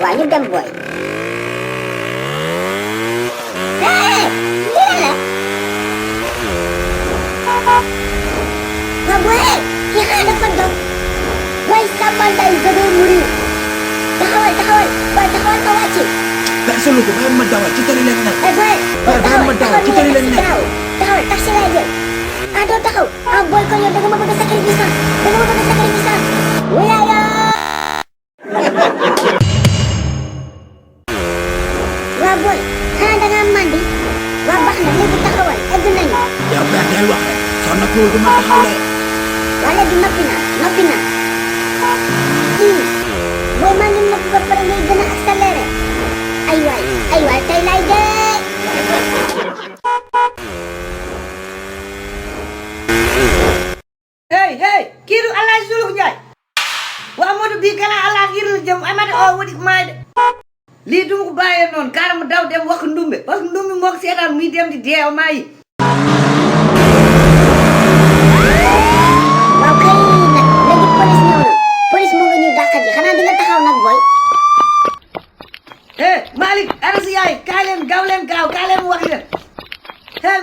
Wah, ñu dem boy. Eh, lii la. Wah, boy, kii xanaa dafa dof. Boy, sama ndey je vais mourir. Taxawal, boy, taxawal nga wàcc. Sulu ko bàyyi ma dawal ci tali leen nekk. Eh, boy, bàyyi ma dawal ci tali leen nekk. Taxawal, taxi lay jël. Ah, doo taxaw. Ah, boy, kon yow da nga ma bëgg a sacrifice. Wuyaya. Waa boy, xanaa da ngaa mandi. Waa baax na léegi taxawal egg nañu. yow yaa del wax rek soo noppul du ma taxaw de. Waa léegi noppi na. Boy maa ngi noppi ba pare ngay gën a accéléré. Ay waay tey lay dee. Hey, kiiru Allah suluk Njaay. Waa Modou bii kana Allah kiiru la jëm amade o wadi maay de. Lii du ma ko bàyyee noonu kaara mu daw dem wax ndumbe parce que ndumbe moo ko seetaan muy dem di deew maa yi. Waaw kay nag léegi police ñëw na. Police moo ngi ñuy dàqat ji xanaa di nga taxaw nag boy. Malick ana si yaay kaay leen gaaw kaay leen wax leen.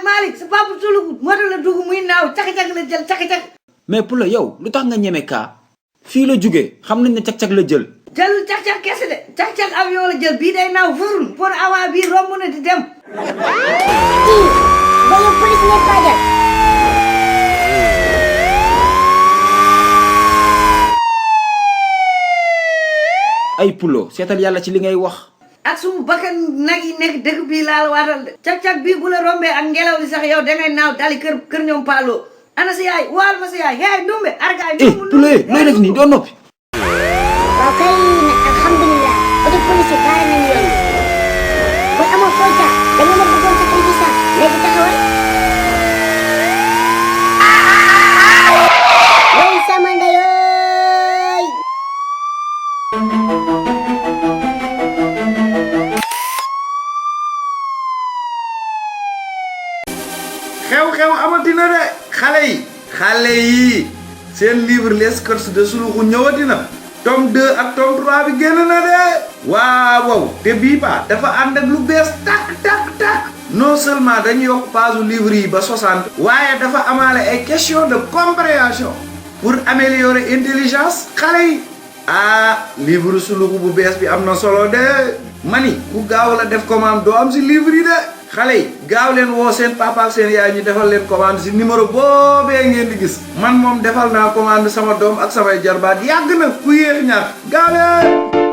Malick sa papa suluk moto la dugg muy naaw cak-cak la jël cak-cak. mais pour la yow lu tax nga ñeme kaa fii la jógee xam nañ ne cag-cag la jël. jëlul cak-cak kese de cak-cak avion la jël bii day naaw furun pour awa bii romb na di dem. Boy yow police ñëpp faa jël. ay pulo seetal yàlla ci li ngay wax. ak sumu bakkan nag yi nekk dëkk bii laal waatal de cak-cak bii bu la rombee ak ngelaw li sax yow dangay naaw dali kër ñoom Paalo ana sa yaay waal ma sa yaay hey ndumbe argaay pulo looy def nii doo noppi. Waaw kay nag alhamdulilah côté police yi baare nañu yoon boy amoo foo jaar da nga ma bëggoon sacrifice léegi taxawal. Way sama ndeyooy. xew-xew amatina de xale yi seen livre les courses de Suluxu ñëwatina tome 2 ak tome 3 bi génn na de waaw te bii ba dafa ànd ak lu bees tak non seulement dañu yokk page livre yi ba 60 waaye dafa amaale ay question de compréhension pour améliorer intelligence xale yi livre Suluxu bu bees bi am na solo de mani ku gaaw la def commande doo am si livre yi de xale yi gaaw leen woo seen papa ak seen yaay ñu defal leen commande si numéro boobee ngeen di gis man moom defal naa commande sama doom ak samay jarbaat yàgg na ku yéex ñaar gaaw leen